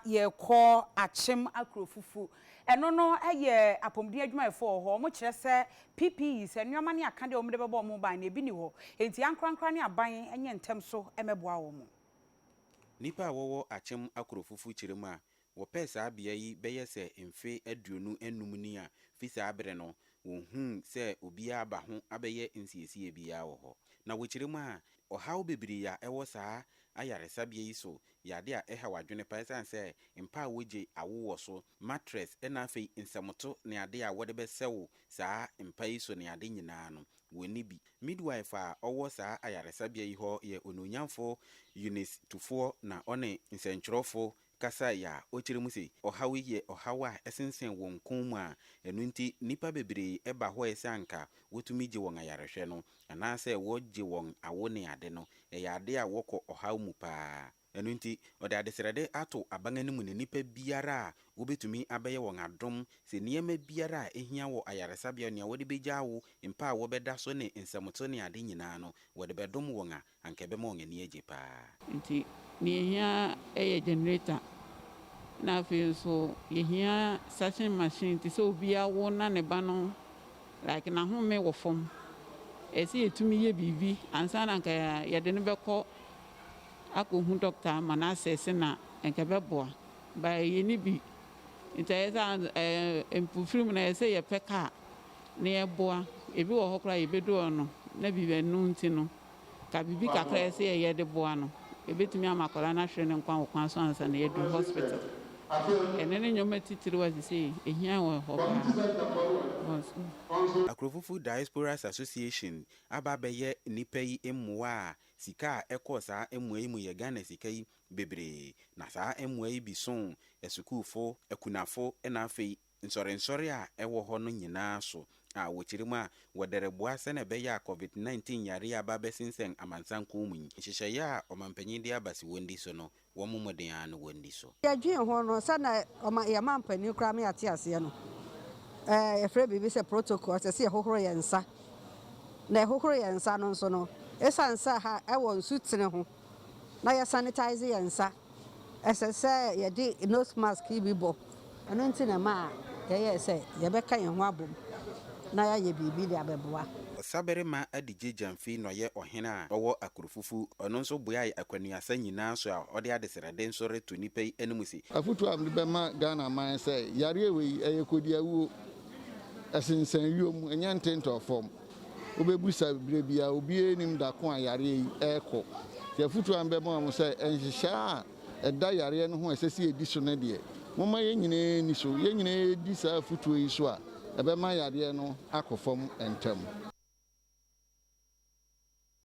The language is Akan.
Yɛrekɔ Akyem Akurofufu. Ɛno no yɛ apɔmuden adwumayɛfoɔ wɔ hɔ. Wɔkyerɛ sɛ PPE, sɛ nneɛma ne akadeɛ a wɔde bɛbɔ wɔn ho ban no, ebi nni hɔ. Enti ankorankora ne aban nyɛ ntɛm so mmɛboa wɔn. Nnipa a wɔwɔ Akyem Akurofufu kyerɛ mu a wɔpɛɛ saa bea yi bɛyɛ sɛ mfe 25 ni a fi saa bere no wonhuu sɛ obiara aba ho abɛyɛ nsiesie biara wɔ hɔ. Na wɔkyerɛ mu a ɔhaw bebree a ɛwɔ saa ayaresabea yi so yɛ ade a ɛhaw adwene paa esiane sɛ mpa a wogye awo wɔ so, mattress na afei nsɛmoto ne ade a wɔde bɛsɛw saa mpa yi so ne ade nyinaa no, wɔnni bi. Midwife a ɔwɔ saa ayaresabea yi hɔ yɛ Onuonyamfo Eunice Tufoɔ na ɔne nsɛnkyerɛwfo kasae a ɔkyerɛ mu se ɔhaw yi yɛ ɔhaw a ɛsensɛn wɔn kɔn mu a ɛno nti nnipa bebree ba hɔ a ɛsɛ anka wotumi gye wɔn ayarehwɛ no anaasɛ wɔgye wɔn awo ne ade no, ɛyɛ ade a wɔkɔ ɔhaw mu paa. Ɛno nti, ɔde adesrɛde ato aban anim ne nnipa biara a wobetumi abɛyɛ wɔn adom sɛ nneɛma biara a ehia wɔ ayaresabea, nea wɔde begya awo, mpa a wɔbɛda so ne nsɛmto ne ade nyinaa no, wɔde bɛdom wɔn a, anka ɛbɛma wɔn ani agye paa. Nti nea yɛhia yɛ generator na afei nso yɛhia suction machine te sɛ obi awo na ne ba no like n'ahome wɔ fam. Ɛsɛ sɛ yɛtumi yɛ biribi ansa na anka yɛde no bɛkɔ akɔhu doctor ama no asɛse na anka ɛbɛboa. But yɛnni bi nti ɛyɛ sɛ ɛɛ mpofirim no ɛyɛ sɛ yɛpɛ car na yɛboa. Ebi wɔ hɔ koraa a yɛbɛdu hɔ no na biribi ɛno nti no ka biribi kakra a ɛsɛ yɛyɛ de boa no, ɛbɛtumi ama akwadaa no ahwere ne nkwa wɔ kwan so ansa na yɛaduru hospital. Ɛno ne nneɛma titiriw a seesei ɛhia wɔ hɔ paa. Akurofufu Diasporas Association aba abɛyɛ nnipa yi mmoa a sika a ɛkɔɔ saa mmoa yi mu yɛ Ghana sika yi bebree. Na saa mmoa yi bi so asukuufo, akunafo na afei nsɔrensɔre a ɛwɔ hɔ no nyinaa so a wɔkyerɛ mu a wɔde reboa sɛnea ɛbɛyɛ a Covid-19 yare a aba abɛsensɛn amansan kɔn mu yi, nhyehyɛeɛ a ɔmanpanyin de aba si wɔn di so no, wɔn mmɔden ara no wɔn di so. Yɛdwen ho no, sɛnea ɔma yɛn manpanin koraa ma yɛate aseɛ no, ɛɛ yɛfrɛ biribi sɛ protocol, ɛsɛ sɛ yɛhohoro yɛn nsa. Na yɛhohoro yɛn nsa no nso no, ɛsiane sɛ ha ɛwɔ nsutene ho na yɛ sanitize yɛn nsa, ɛsɛ sɛ yɛde nose mask yi bi bɔ. Ɛno nti na ɛma a yɛyɛɛ sɛ yɛbɛka yɛn ho abom na yɛayɛ biribi de abɛboa. Ɔsabarima Adigye Gyamfi na ɔyɛ ɔhene a ɔwɔ Akurofufu. Ɔno nso boae akwannuasa nyinaa so a ɔde adesrɛde nso reto nnipa yi anim se. Afotu a mede bɛma Ghana man sɛ yareɛ wei ɛyɛ kodiawuo, ɛsensɛn wiem, ɛnyɛ ntentɔɔ fam. Wobɛbusa berɛ biara, obiara nnim da ko a yareɛ yi ɛrekɔ. Nti afotu a mebɛma wɔn sɛ nhyehyɛe a ɛda yareɛ no ho a ɛsɛ sɛ yɛdi so no deɛ, momma yɛn nyinaa nni so. Yɛn nyinaa di saa afotuo yi so a, ɛbɛma yareɛ no akɔ fam ntɛm.